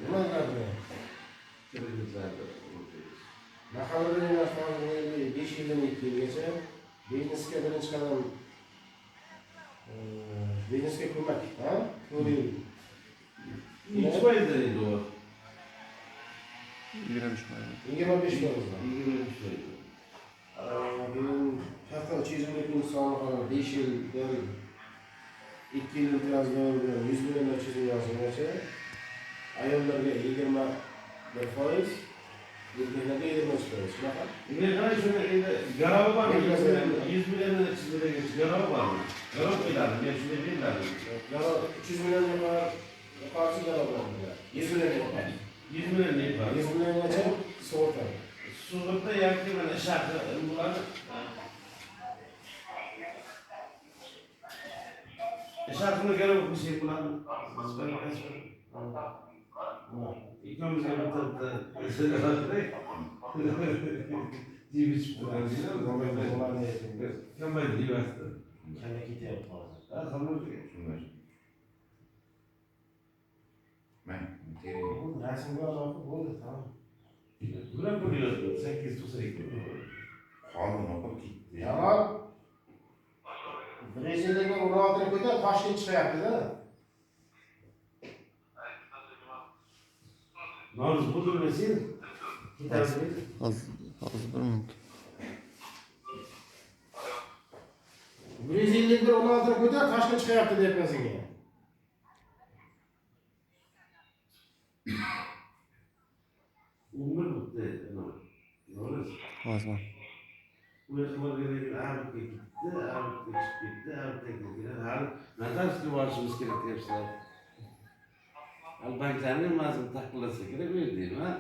Nima qiladi? Mahallada hozir 5 yildan 2 yilgacha biznesga birinchi qadam, biznesga ko'mak, ha? 4 yil. Nechi foizdan endi u? 23 foiz. 25 foiz. 25 foiz. Benim katta 300 ming so'm 5 yildan 2 yil imtiyoz bilan 100 million 300 million so'mgacha, ayollarga 21%, erkaklarga 23%, shunaqa. Men qarang, shuni endi garovi bormi? 100 million. 100 milliondan 300 milliongacha garovi bormi? Garov qo'yiladi, men shunday beriladi. Garov 300 million yuqorisi garov bilan beriladi. 100 million yuqori. 100 million yuqori. 100 milliongacha sug'urta. Sug'urta yoki mana ish haqi bo'ladi. Ish haqini garov qilsak bo'ladimi? Biz bir ikkovimizga bitta bitta yeb ichib turadi. Kamaydi deyapti. Kalla ketyapti hozir. Ha, hamma Shunday. Man tering. Rasmga aloqa bo'ldi, tamom. Bular bo'lyapti 892. Qolin o'qib ketdi. Yomon. Braziliyaga 16ni ko'tar, Toshkent chiqyapti-da. Norozi bo'ldingmi sen? Ketamiz. Hozir, hozir bir minut. 151 16ni ko'tar, Toshkent chiqyapti deyapman senga. 11 bo'pti. Norozi. Hozir. U yoqqa borgandan keyin Arabga ketdi, Arabga chiqib ketdi, Arabga ketdi. Hali notariusga borishimiz kerak deyapsizlar. Hali banklarning nimasini taqillasa kerak u yerda, ha?